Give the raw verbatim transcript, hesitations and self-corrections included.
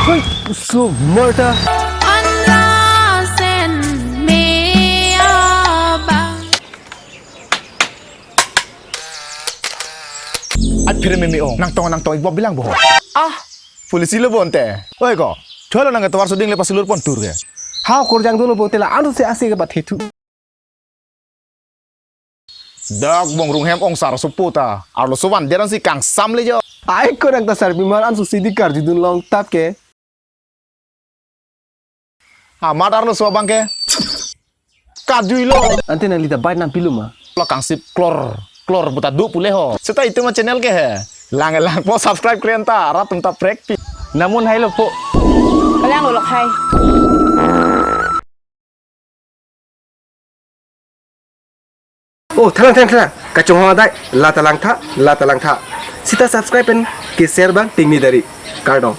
Hui, so marta. An lasen me abang. Aphi me me-ong. Nangtong nangtong ik bob bilang bo. Ah, police lo bonte. Oi ko. Thua lo nang tovar suding le pasilur pon tur ke. Hau korjang dolo bonte la anu se ase ke bat hethu. Dak bong rung hem ong sar supu ta. Arlo suvan deran si kangsam le jo. Ai ko nang ta sar bimar an su sidi karjudun long tap ke. Amat arlo so abang ke. Kajui lo. Ante nangli ta bait nam pilum ma. Lo kangsip klor klor buta du pule ho. Seta itum a channel ke he. Lang lang po subscribe kren ta. Rat tum ta prek pi. Namun hai lo po. Kalang lo lok hai. Oh, thalang thalang thalang. Kachong ho dai, la ta langtha, la ta langtha. Seta subscribe pen ke share bang tingni dari. Kardom.